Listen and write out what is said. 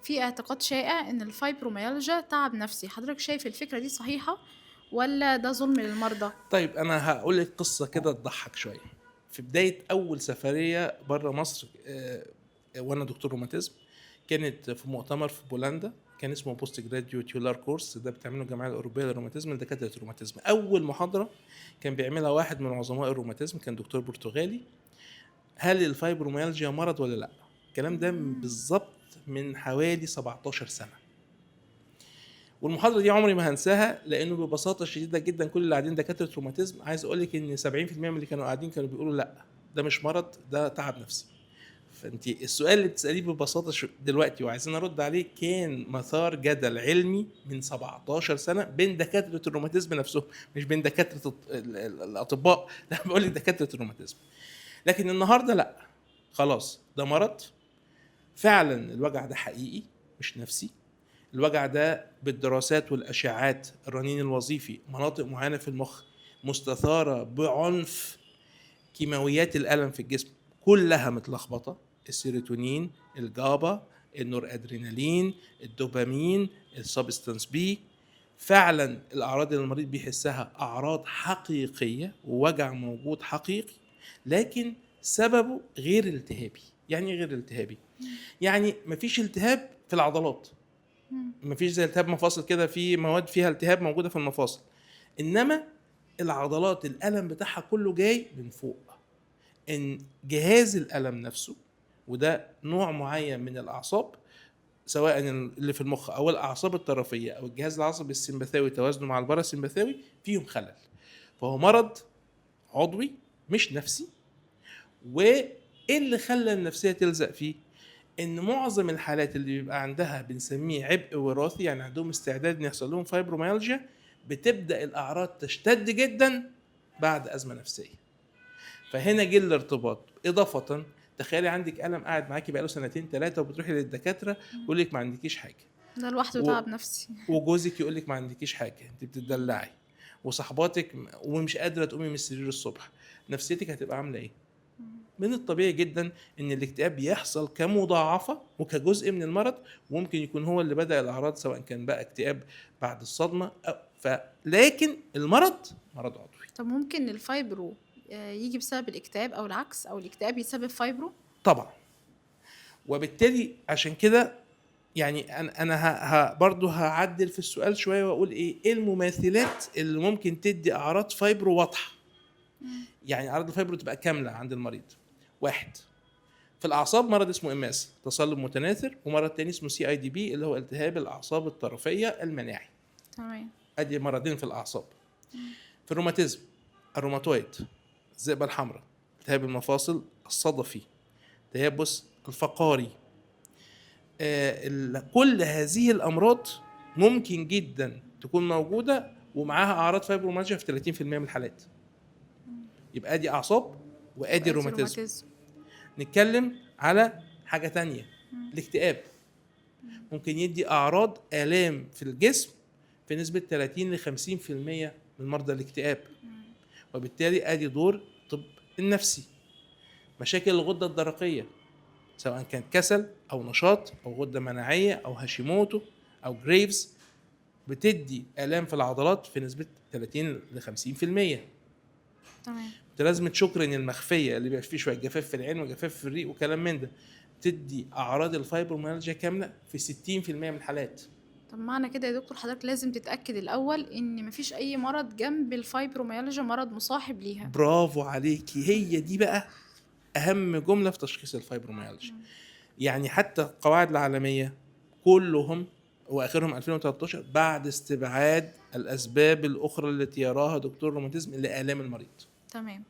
في اعتقاد شائع إن الفايبروميالجيا تعب نفسي، حضرتك شايف الفكرة دي صحيحة ولا ده ظلم للمرضى؟ طيب انا هقول لك قصة كده تضحك شوية. في بداية اول سفرية بره مصر، وانا دكتور روماتيزم، كانت في مؤتمر في بولندا كان اسمه postgraduate EULAR course، ده بتعمله الجمعية الاوروبية للروماتيزم لدكاتره الروماتيزم. اول محاضرة كان بيعملها واحد من عظماء الروماتيزم، كان دكتور برتغالي. هل الفايبروميالجيا مرض ولا لا؟ الكلام ده بالظبط من حوالي 17 سنة. والمحاضره دي عمري ما هنساها، لانه ببساطة شديدة جدا كل اللي قاعدين دكاترة روماتيزم، عايز اقول لك ان 70% من اللي كانوا قاعدين كانوا بيقولوا لا، ده مش مرض، ده تعب نفسي. فانت السؤال اللي بتساليه ببساطة دلوقتي وعايزين ارد عليه كان مثار جدل علمي من 17 سنة بين دكاترة الروماتيزم نفسهم، مش بين دكاترة الاطباء، لا بقول لك دكاترة الروماتيزم. لكن النهارده لا، خلاص ده مرض فعلا، الوجع ده حقيقي مش نفسي. الوجع ده بالدراسات والاشعاعات، الرنين الوظيفي، مناطق معينة في المخ مستثاره بعنف، كيماويات الالم في الجسم كلها متلخبطه، السيروتونين، ال GABA، النور ادرينالين، الدوبامين، ال substance P. فعلا الاعراض اللي المريض بيحسها اعراض حقيقية ووجع موجود حقيقي، لكن سببه غير التهابي. يعني ايه غير التهابي؟ يعني مفيش التهاب في العضلات، مفيش زي التهاب مفاصل كده، في مواد فيها التهاب موجودة في المفاصل، انما العضلات الالم بتاعها كله جاي من فوق، ان جهاز الالم نفسه، وده نوع معين من الاعصاب سواء اللي في المخ او الاعصاب الطرفيه او الجهاز العصبي السمبثاوي توازنه مع الباراسمبثاوي فيهم خلل. فهو مرض عضوي مش نفسي. وايه اللي خلى النفسية تلزق فيه؟ ان معظم الحالات اللي بيبقى عندها بنسميه عبء وراثي، يعني عندهم استعداد ان يحصل لهم فايبروميالجيا، بتبدا الاعراض تشتد جدا بعد ازمة نفسية. فهنا جه الارتباط. اضافه، تخيلي عندك الم قاعد معاكي بقاله سنتين ثلاثة وبتروحي للدكاتره يقول لك ما عندكيش حاجة، ده لوحده تعب نفسي. وجوزك يقول لك ما عندكيش حاجة، انت بتدلعي، وصحباتك، ومش قادرة تقومي من السرير الصبح، نفسيتك هتبقى عامله ايه؟ من الطبيعي جدا ان الاكتئاب يحصل كمضاعفه وكجزء من المرض، وممكن يكون هو اللي بدا الاعراض، سواء كان بقى اكتئاب بعد الصدمة أو لكن المرض مرض عضوي. طب ممكن ال fibro يجي بسبب الاكتئاب او العكس، او الاكتئاب يسبب fibro؟ طبعا. وبالتالي عشان كده يعني انا برضه هعدل في السؤال شوية واقول ايه المماثلات اللي ممكن تدي اعراض fibro واضحة؟ يعني اعراض ال fibro تبقى كاملة عند المريض. واحد، في الاعصاب مرض اسمه MS، تصلب متناثر، ومرض تاني اسمه CIDP اللي هو التهاب الاعصاب الطرفيه المناعي. ادي مرضين في الاعصاب. في الروماتيزم، الروماتويد، الذئبه الحمراء، التهاب المفاصل الصدفي، تيبس الفقاري، كل هذه الامراض ممكن جدا تكون موجودة ومعاها اعراض فايبروميالجيا في 30% من الحالات. يبقى ادي اعصاب وادي روماتيزم. روماتيزم. نتكلم على حاجة تانية، الاكتئاب ممكن يدي اعراض الام في الجسم في نسبه 30 ل 50% من مرضى الاكتئاب، وبالتالي ادي دور الطب النفسي. مشاكل الغدة الدرقية سواء كانت كسل او نشاط او غده مناعية او هاشيموتو او جريفز بتدي الام في العضلات في نسبه 30 ل 50%. متلازمة شوجرن المخفيه اللي بيبقى فيه شوية جفاف في العين وجفاف في الريق وكلام من ده، تدي اعراض الفايبروميالجيا كاملة في 60% من الحالات. طب معنى كده يا دكتور حضرتك لازم تتأكد الأول إن مفيش أي مرض جنب الفايبروميالجيا، مرض مصاحب ليها. برافو عليكي، هي دي بقى اهم جملة في تشخيص الفايبروميالجيا. يعني حتى القواعد العالمية كلهم واخرهم 2013 بعد استبعاد الاسباب الاخرى التي يراها دكتور روماتيزم لالام المريض. تمام.